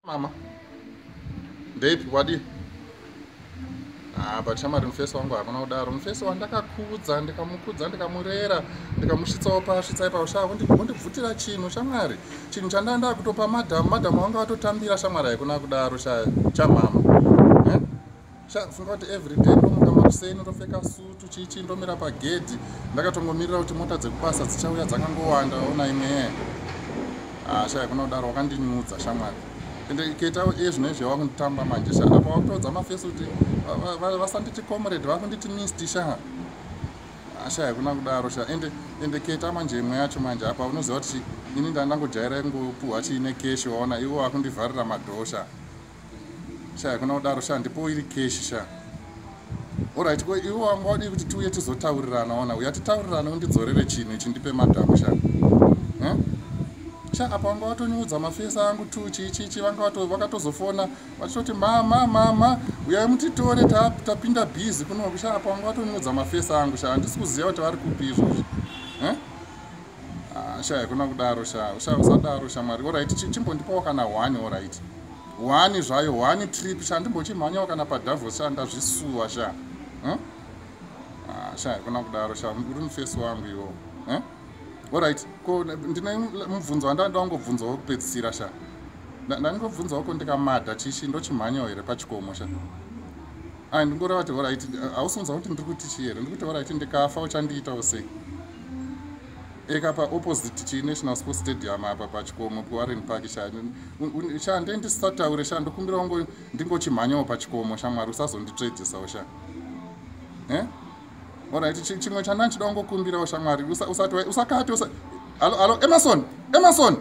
Mama, ndeipi wadii? Ah, but shamwari, mufesi wangu hakuna kudaro. Mufesi wandakakudza, ndikamukudza, ndikamurera, ndikamusvitsawo pasvitsa ipapo, sha wondibvutira chinhu, shamwari, chinhu chandanga ndakutopa madhamu. Madhamu vanga vatotambira, shamwari. Haikuna kudaro, sha, chamama, eh? Sha, funga kuti everyday ndomuka makuseni, ndopfeka sutu, chichi, ndomira pagedhi, ndakatongomirira kuti mota dzekubasa dzichauya dzakangowanda. Ona imwe. Ah, sha, hakuna kudaro. Wakandinyudza, shamwari. Ende keta ezvino izvi wakunditamba manje, sha. Apa wakutoudza mafesi kuti vasanditi comrade, vakunditi misti, sha. Ah, sha, hakuna kudaro, sha. Ende keta manje imwe yacho manje apa unoziva kuti ini ndandangojaira kungopuhwa chiine cash. Waona, ivo vakundivharira madoor, sha. Sha, hakuna kudaro, sha. Ndipo iri cash, sha. Alright, ko iwo wanga wadii kuti tiuye tizotaurirana? Ona, uya titaurirane, undidzorere chinhu ichi, ndipe madhamu, sha, eh? Sha, apa wanga watonyudza mafesi angu tu, chichichi. Vanga vakatozofona vachitoti, "Mama, mama, uyai mutitore, tapinda busy kunoku." Sha, apa wanga watonyudza mafesi angu, sha. Handisi kuziva kuti vari kupi izvozvi, eh? Ah, sha, hakuna kudaro, sha. Sha, usadaro, shamwari. Alright, chimbondipawo kana one. Alright, one zvayo, one trip, sha. Ndimbochimhanyawo kana paDavos, sha. Ndazvisuwa, sha, eh? Ah, sha, hakuna kudaro, sha. Uri mufesi wangu iwo, eh? Alright, ko ndine mubvunzo wanda ndangobvunzawo kupedzisira, sha. Ndangobvunzawo, ko ndikamadha chichi, ndochimhanyawo here pachikomo, sha? Ai, ndingoreva kuti alright, hausinzwa kuti ndiri kuti chii here? Ndiri kuti alright, ndikafa uchandiitawo sei? Eka paopposite chiNational Sports Stadium apa pachikomo, kuWarren Park, sha. Sha, ndendisataure, sha. Ndokumbira ndingochimhanyawo pachikomo, shamwari. Usazonditsvedzisawo, sha, eh? Alright, chimwe chandanchida kungokumbirawo, shamwari, usati usakati. Hallo, hallo, Emerson, Emerson.